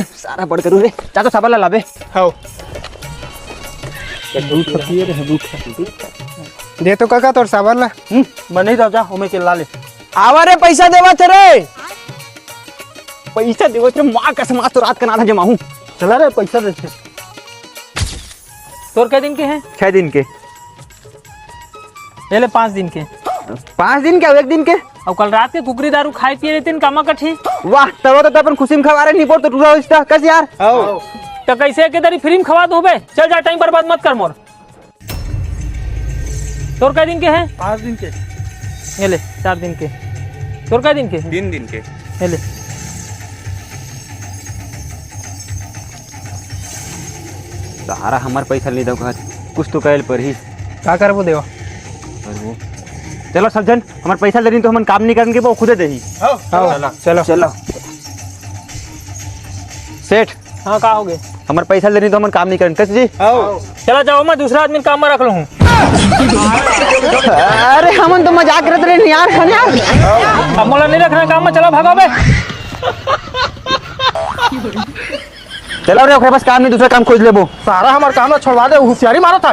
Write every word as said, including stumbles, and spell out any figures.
सारा बड़ करू रे। जा तो साबर ला लाबे। हव। दे तो काका तोर साबर ला। हम्म, मैं नहीं जाव, जा, ओमे के ला ले। आवा रे, पैसा देवत हे रे। पैसा देवत रे, माँ कसम, आज तो रात के नाधा जमाहूँ। चला रे, पैसा देथे। तोर कै दिन के हे? छह दिन के। ये ले, पाँच दिन के। पाँच दिन के, एक दिन के? अउ कल रात के कुकरी दारू खाए पिए रहितेन, कामा कटही। वाह, तब तो अपन खुशी में खवा रहे, निपोर तो टूरा होइस ता, कस यार? आओ। त कैसे एके दरी free में खवा दो बे? चल जा, time बर्बाद मत कर मोर। तोर कै दिन के हे? पाँच दिन के। ये ले, चार दिन के। तोर कै दिन के हे? तीन दिन के। ये ले। सहारा हमर पैसा नहीं दो, कुछ तो कैल पर ही। का करबो देवा? करबो। चलो सज्जन, हमर पैसा दे रही तो हमन काम नहीं करन के, वो खुदे देही। आओ, चलो। चलो। सेठ। हाँ, का हो गए? हमर पैसा दे रही तो हमन काम नहीं करन, कस जी? आओ। चला जाओ, मैं दूसरा आदमी काम में रख लूँ। अरे हमन तो मजाक करत रहे यार, सन यार। अब मोला नहीं रखना काम में, चला भागो बे। चला रे, ओकरे पास काम नहीं, दूसरा काम खोज लेबो। सारा हमर काम ला छोड़वा दे, होशियारी मारत हे।